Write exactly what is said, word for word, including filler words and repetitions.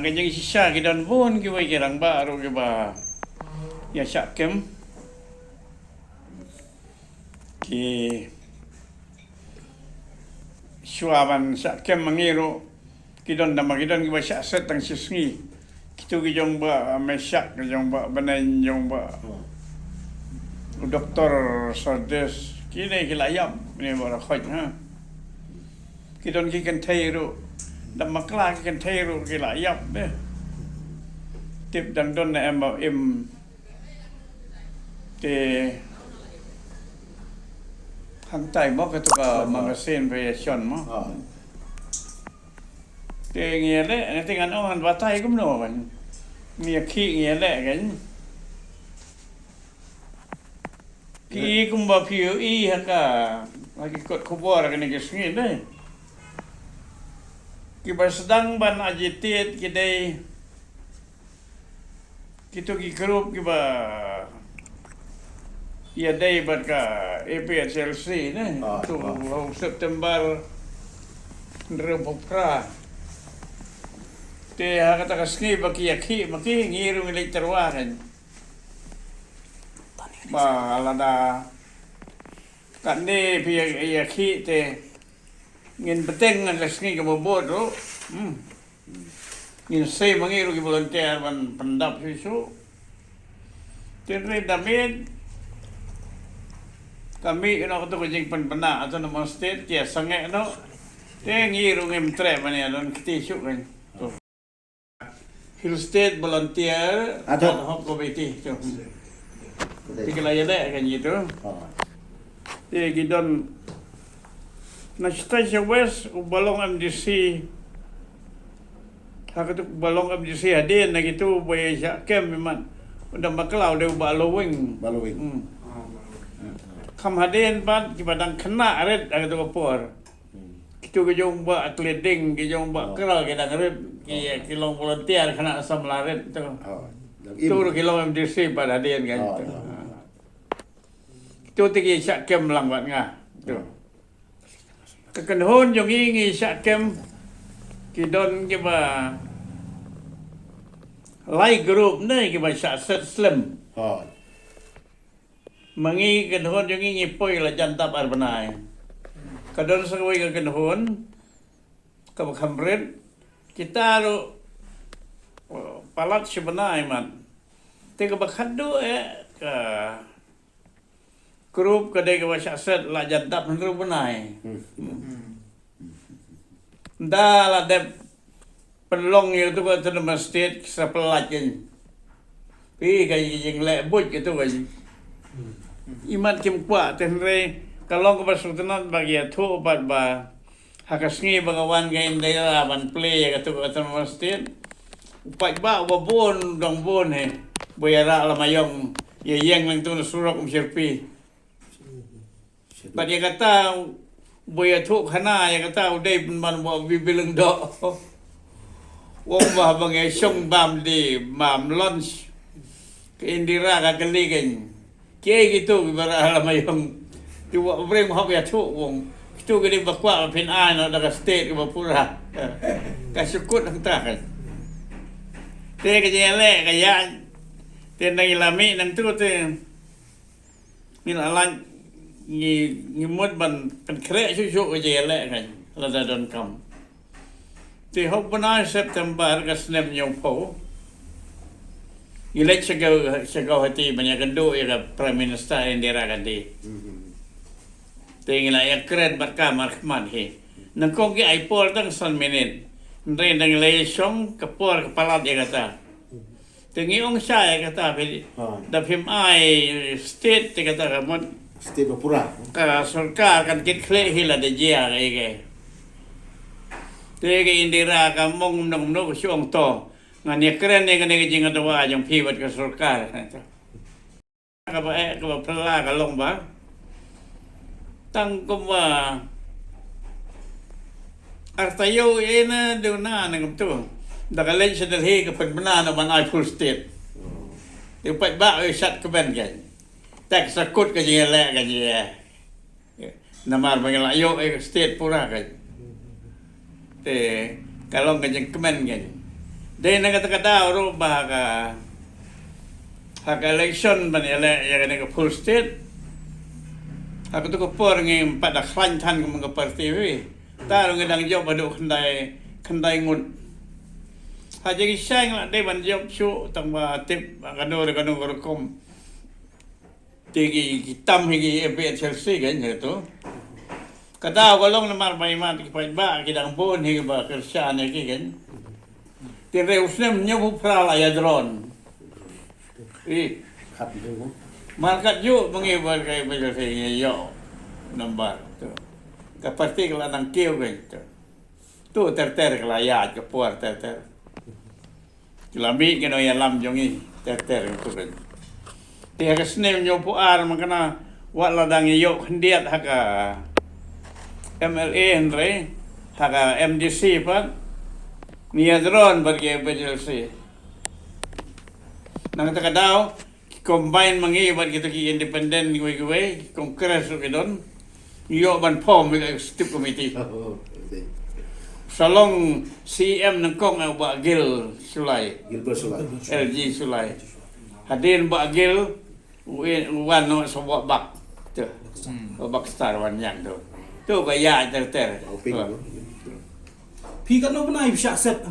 Ka jingshisha ki don bun kiwei ki rangbah ruh kiba ïa shah kem. Ki shuwa ban shah kem ma ngi ruh ki don, da ma ki don kiba shah set tang shi sngi. Kitu ki jong Bah Meshak, ki jong Bah Beneng, jong Bah Doktor Sardes, kine ki la ïap ne ba la khoit ha. Ki don ki kynthei ruh, da ma kla ki kynthei ruh ki la ïap de. Tip dang don ne em ba im. Te hangtai mo katu ka magazine ba ïa shon mo. Te ngi ïa leh, ngi te ngan ong han batai kumno kan. Ngi ïa khih ngi ïa leh kan. Ki kumba phi ïohi ha ka, ha ki kot khubor kane ki sngi dei. Kiba sdang ban agitate ki dei kitu ki group kiba ïadei bad ka A P H L C ne. Tu ha u September hynriewphew phra. Te ha kata ka sngi ba ki ïa khih ma ki, ngi ruh ngi leit tyrwa kan. Ba lada katne phi ïa, ïa khih te ngin bteng ha ka sngi kaba bud ruh. Hmm. Ngin sei ma ngi ruh ki volunteer ban pyndap shuh shuh. Te hynrei da mih, ka mih noh katu ka jingpynbna Autonomous State, ki ïa sangeh noh. Te ngi ruh ngim treh ban ïa don kti shuh kan. Hill State Volunteer Ad hoc Committee. Te ki la ïaleh kan ïa tu. Te ki don na State West, uba long M D C. Ha katu uba long M D C hadien na kitu ba ïa shah kem imat. Unda bakla u dei u Bah Lowing. Bah Lowing. Hmm. Kham hadien pat kiba dang khynnah rit ha katu ka por. Kitu ki jong Bah Kleding, ki jong Bah Kral, ki dang rit, ki, ki long volunteer khynnah samla rit tu. Tu ruh ki long M D C pat hadien kan tu. Tu te ki shah kem lang bad nga. Tu. Ka kynhun jong ngi ngi shah kem ki don kiba lai group ne kiba shah set slem. Ma ngi kynhun jong ngi ngi poi la jan dap ar bnai. Ka don sa kawei ka kynhun kaba kham rit, kita ruh palat shi bnai mat. Te kaba khadduh eh ka group ka dei kaba shah set la jan dap hynriew bnai. Da la dep pynlong ïa tu ka Autonomous State sa pynlait kan. Phi ka jingleh buit ka tu kan. Imat kim kwah te hynrei ka long kaba sngewtynnat ba ki ïathuh pat ba ha ka sngi ba ka wan ka Indira ban plie ïa katu ka Autonomous State, u paidbah uba bun dang bun hi ba ïarah lama ïong ïa ïeng lang tu na surok um shyrpi. Bad ïa kata ba ïathuh khana ïa kata u dei pynban ba u Bill Lyngdoh. Wong ba ba ngi shong bam di bam lunch. Ka Indira ka kylli kan. Kiei kitu kiba rah lama ïong. Te u Bah Breng hok ïathuh wong. Kitu ki dei ba kwah ba phin ai noh da ka state kiba pura. Ka shu kut hangta kan. Te ka jingïaleh ka ïaid. Te nang ïa la mih nangtu te. Ngi la lait ngi, ngi mut ban pynkhreh shuh shuh ka jingïaleh kan lada donkam. Te hok bnai September ka snem hynñiewphew ngi leit sha Gau-, sha Guwahati ban ïakynduh ïa ka Prime Minister Indira Gandhi. Te ngi la ïakren bad ka markhmat hi. Nyngkong ki ai por tang san minit. Hynrei ngi la ïashong ka por ka palat ïa kata. Te ngi ong shai kata phi, da phim ai state te kata ka mut. State ba pura. Ka sorkar kan kit khleh hi lada jia ka ïa ka. Te ka Indira ka mong mnuk mnuk shu ong to. Ngan ïakren ïa kane ka jingïathuh jong phi bad ka sorkar. Kaba eh, kaba phylla ka long ba tang kumba ar taïew ïa na duna na kumtu. Da ka leit sha Delhi ka pynbna na ban ai full state. Te u paidbah u shat kmen kan. Te ka sa kut ka jingïaleh ka jingïa. Namar ba ngi la ïoh ïa ka state pura kan. Te ka long ka jingkmen kan. Dei na kata ka daw ruh ba ha ka, ha ka election ban ïaleh ïa kane ka full state, ha kato ka por ngim pat da khlaiñ than kum ka party wi. Ta ruh ngi dang jop haduh khyndai, khyndai ngut. Ha jong ki shai nga la dei ban jop shuh tang ba tip ba kano re kano ka rukom. Te ki, ki tam hi ki A P H L C kan, ïa to. Ka daw ka long namar ba imat ki paidbah ki dang bun hi ba kyrshan ïa ki kan. Te re u snem hynñiewphew phra la ïa draw. I. Khat hynñiew. Mar katjuh ma ngi ba ka A P H L C ngi ïoh number to. Ka party ka la nang kiew kan to. To ter ter ka la ïaid ka por ter ter. Ki la mih ki nongïalam jong ngi ter ter tu kan. Te ha ka snem hynñiewphew ar ma kane wat la dang ïoh khyndiat ha ka M L A hynrei ha ka M D C pat ngi ïa draw bad ki A P H L C. Na kata ka daw ki combine ma ngi bad kita ki independent kiwei kiwei, ki Congress ruh ki don. Ngi ïoh ban form ïa ka executive committee. Oh, okay. Sa long C E M nyngkong ïa u Bah Gil Shullai. Gilbert Shullai. L G Shullai. Hadien Bah Gil u, u wan noh sa Bah Bak. Tu. Hmm. Bah Bak Star wan ïang tu. Tu ka ïa ter ter. Phi katno bnai phi shah set?